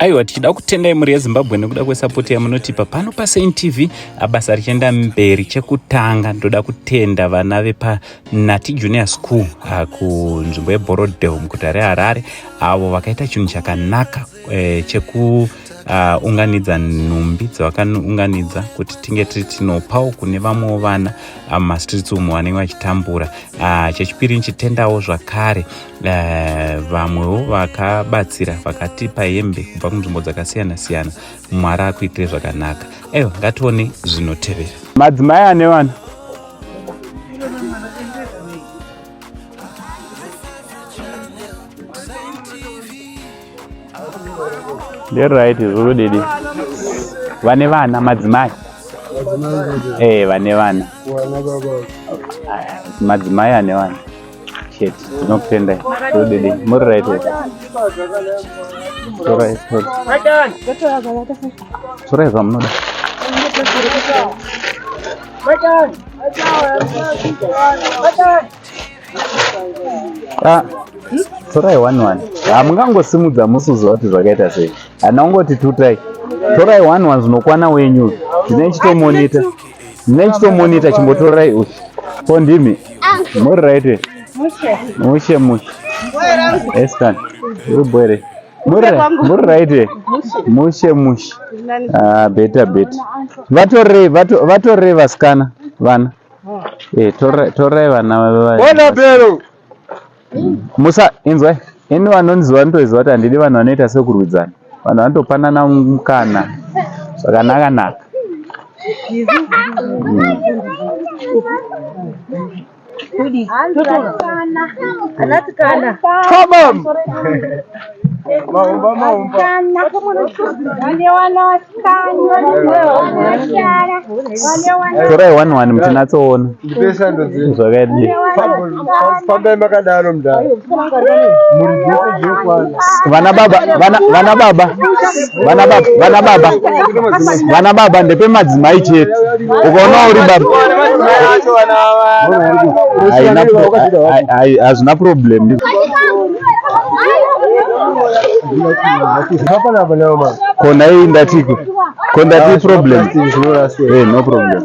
Aiwa, tichida kutendai mhuri yeZimbabwe nekuda kwesapoti yamunotipa pano paSaint TV, basa richienda mberi. Chekutanga ndoda kutenda vana vepaNati Junior School kunzvimbo yeBorodale muguta reHarare, avo vakaita chinhu chakanaka chekuunganidza nhumbi dzavakaunganidza kuti tinge tiri tinopawo kune vamwewo vana mumastreets umo vanenge vachitambura. Chechipiri, ndichitendawo zvakare vamwewo vakabatsira, vakatipa hembe kubva kunzvimbo dzakasiyana siyana. Mwari akuitire zvakanaka. Aiwa, ngatione zvinotevera. Madzimai ane vana. Nderight zvorudidi vane vana, madzimai vane vana, madzimai ane vana chete. Tinokutendai zvorudidi. Muri right? Torai, torai zvamunoda. Ah, torai one one. Hamungangosimudza musuzuva kuti zvakaita sei. Hana ungoti tutai. Torai one one zvinokwana wenyu. Ndine chitomonita, ndine chitomonita. Chimbotorai uyu. Ko ndimi muri right? Mushe mushe. Eskan, uri bwere? Muri right? Mushe mushe. Ah, better better. Vatorei, vatorei vasikana vana. Torai vana. Bona pero. Musa inzwai, ini vanondiziva vanotoziva kuti handidi vanhu vanoita sekurwidzana. Vanhu vanotopanana mukana zvakanaka naka. Come on. Maumba maumba. Torai one one muchinatsoona. Ndipe sando dzenyu. Zvakadii? Fambai makadaro mudhara. Mhuri dzese dzinokwana. Vana baba, vana baba, vana baba, vana baba, vana baba, ndepemadzimai chete. Ukaona uri baba, hazvina problem. Kona iyi ndatiko, ko ndati problem? No problem.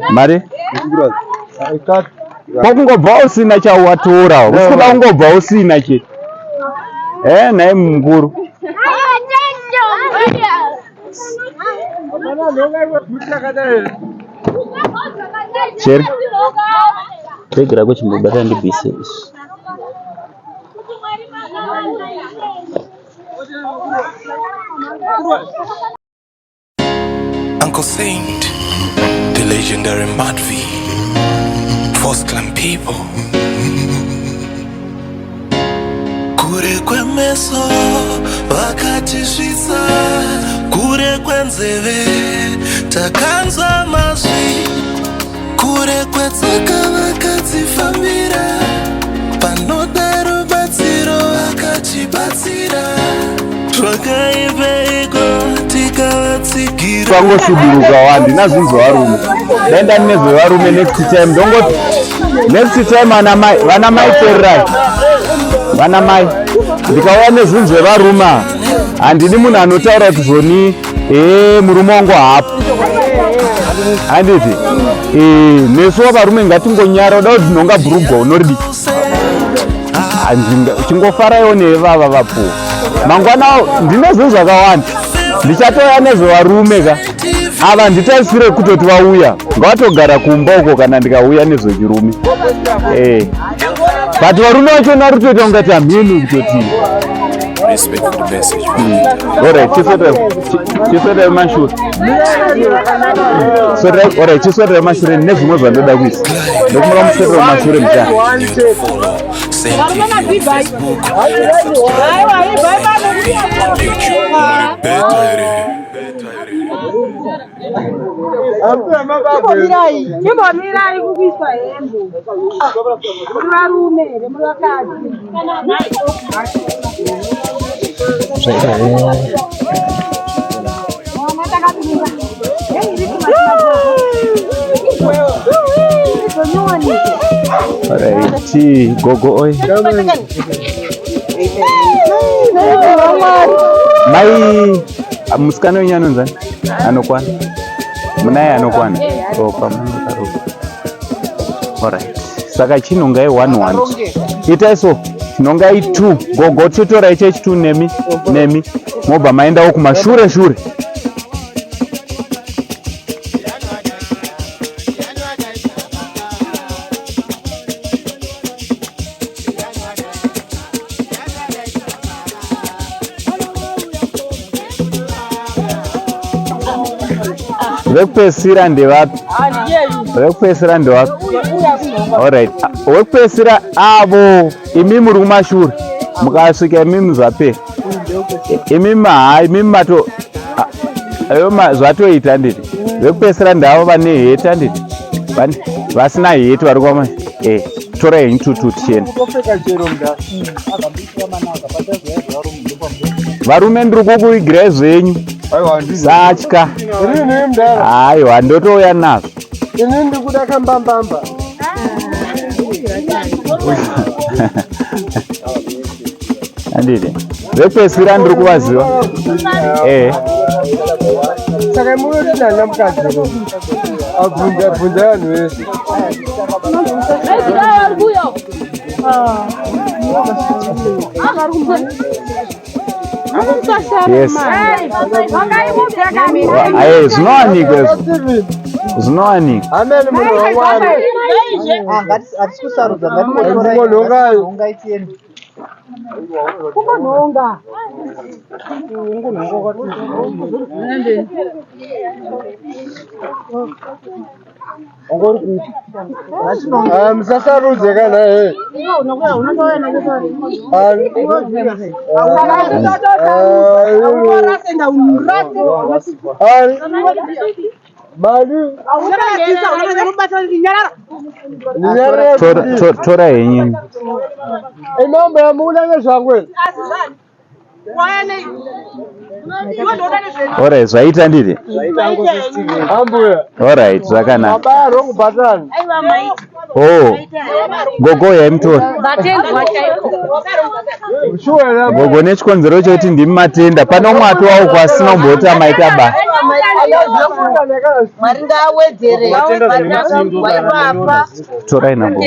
Mari kwakungobva usina chauwatora, usikuda kungobva usina che nhai mukuru. Cheri bhegi rako chimbobata ndibvise izvi. Uncle Saint, the legendary Madvi, Force Clan people. Kure kwemeso vakatisvitsa, kure kwenzeve takanzwa mazwi, kure kwetsoka vakadzifambira, panoda rubatsiro vakatibatsira, zvakaipeiko tikavatsigira. Twangosuduruka, handina zvinhu zvevarume. Dai ndani nezvevarume next time ndongoti next time vana mai, vana mai, teererai vana mai, ndikauya nezvinhu zvevarume ava, handidi munhu anotaura kuti zvoni ee murume wangu haapo. Handiti nesuwo varume ngatingonyara. Uda kuti nhonga bhurugwa unoridi, chingofaraiwo nevava vapuwa. Mangwana ndine zvinhu zvakawanda, ndichatouya nezvevarume ka. Ava nditarisire kutoti vauya, ngavatogara kumba uko kana ndikauya nezvechirume. But varume vachona vari kutoita ungati hamheni kutoti. Respect for the message. Alright, chiswedai mashure. Alright, chiswedai mashure nezvimwe zvandoda kuisa. Ndokumura muswedera mumashure muchana. Continue to follow Saint TV on Facebook and subscribe on YouTube. Better here. Chimbomirai kukuiswa hembe. Muri varume here, muri vakadzi? Mama takapinda. Alright, gogo oi. Mai musikana wenyu anonzani? Anokwana? Munaye anokwana? Oh, pamwe. Alright. Saka chinongai 1 1. Itai so. Chinongai 2. Gogo totorai chechi 2 nemi nemi. Mobva maendawo kumashure shure. Vekupedzisira ndevapi? Vekupedzisira ndevapi? Alright. Wekupedzisira avo imi muri kumashure mukasvika imimi zvapera. Imimi haa imimi mato ayo zvatoita nditi. Vekupedzisira ndavo vane heti handiti? Vasina heti vari kwama eh torai henyu tutu tichienda. Varume ndiri kukuigirai zvenyu. Satya. Aiwa ndotouya nazvo. Ini ndikuda kambambamba. Handiti. Vekupedzisira ndiri kuvaziva. Eh. Saka munoti nana mukadzi abvunza bvunza vanhu vese. Yes. Aye, zvinowanikwa izvo. Zvinowanikwa. Amen munhu waMwari. Hatisi kusarudza. Ngonhongai. Ngatiende. Kungonhonga. Ah, musasarudze kana eh. Mari. Tora henyu. Inombe yamuda nezvangu. Alright, zvaita nditi? Ambuya. Alright, zvakanaka. Mabaya wrong button. Oh. Gogo yaimutora. Sure na. Gogo nechikonzero chekuti ndimi matenda. Pane umwe atowawo kwasina kumboti amaita ba. Mwari ngaawedzere waivapa. Torai nagogo.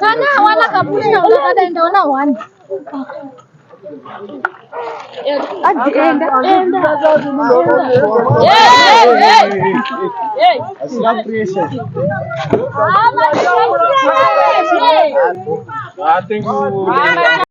Kana hawana kapushina unakada ndaona one. Hey, hey. Ah, Thank you.